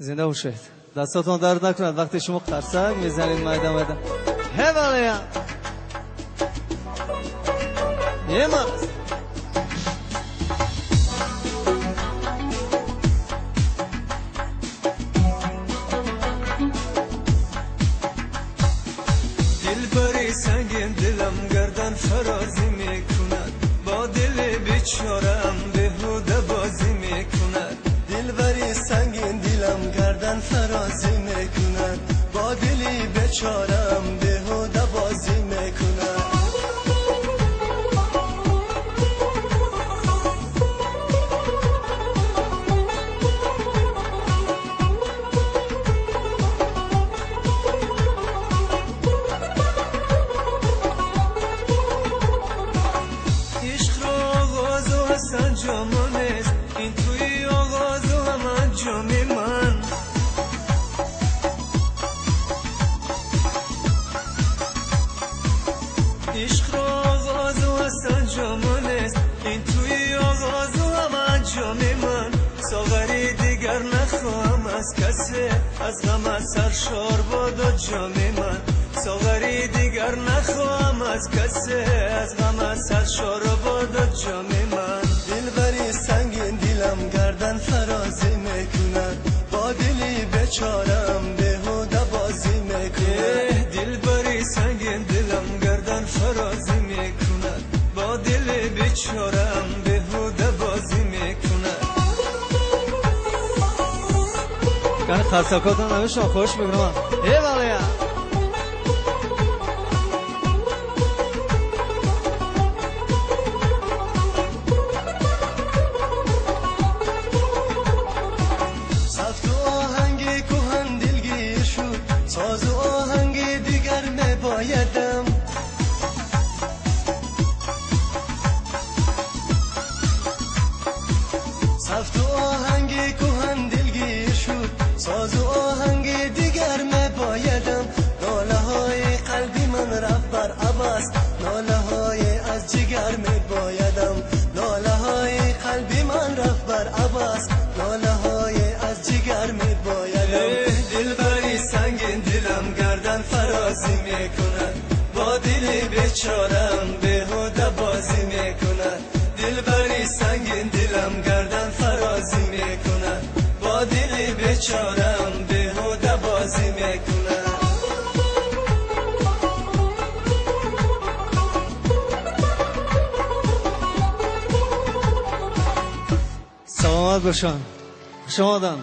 Зинда бошед. Дастотон дард накунад вақте шумо қарсак мезанед майда майда. Ҳевалия. Немас. Дилбари сангин дилам гардан фарозӣ мекунад, бо дили бечорам беҳуда бозӣ мекунад. Дилбари сангин дилам гардан фарозӣ мекунад, бо дили бечорам беҳуда бозӣ мекунад. Ишқро оғозу анҷомо нест, ин туи оғозу ҳам анҷоми ман. Ишқро оғозу анҷомо нест, ин туи оғозу ҳам анҷоми ман. Соғари дигар нахоҳам аз касе, аз ғам саршор бодо ҷоми ман. Соғари дигар нахоҳам аз касе, аз ғам саршор бодо ҷоми ман. Дилбари сангин дилам гардан фарозӣ мекунад, бо дили бечорам беҳуда бозӣ мекунад. Дилбари сангин дилам гардан фарозӣ мекунад, бо дили бечорам беҳуда бозӣ мекунад. Кани қарсакотон намешон хуш мекунам. Ҳевалия. Сафту оҳанги кӯҳан дилгир шуд, созу оҳанги дигар мебоядам. Сафту оҳанги кӯҳан дилгир шуд, созу оҳанги дигар мебоядам. Нолаҳои қалби ман рафт бар абас, нолаҳои аз ҷигар мебоядам. Нолаҳои қалби ман рафт бар абас, нолаҳои аз ҷигар мебоядам. Дилбари сангин дилам гардан фарозӣ мекунад, бо дили бечорам беҳуда бозӣ мекунад. Дилбари сангин дилам гардан фарозӣ мекунад, бо дили бечорам беҳуда бозӣ мекунад. Саломат бошанд. Хуш омаданд.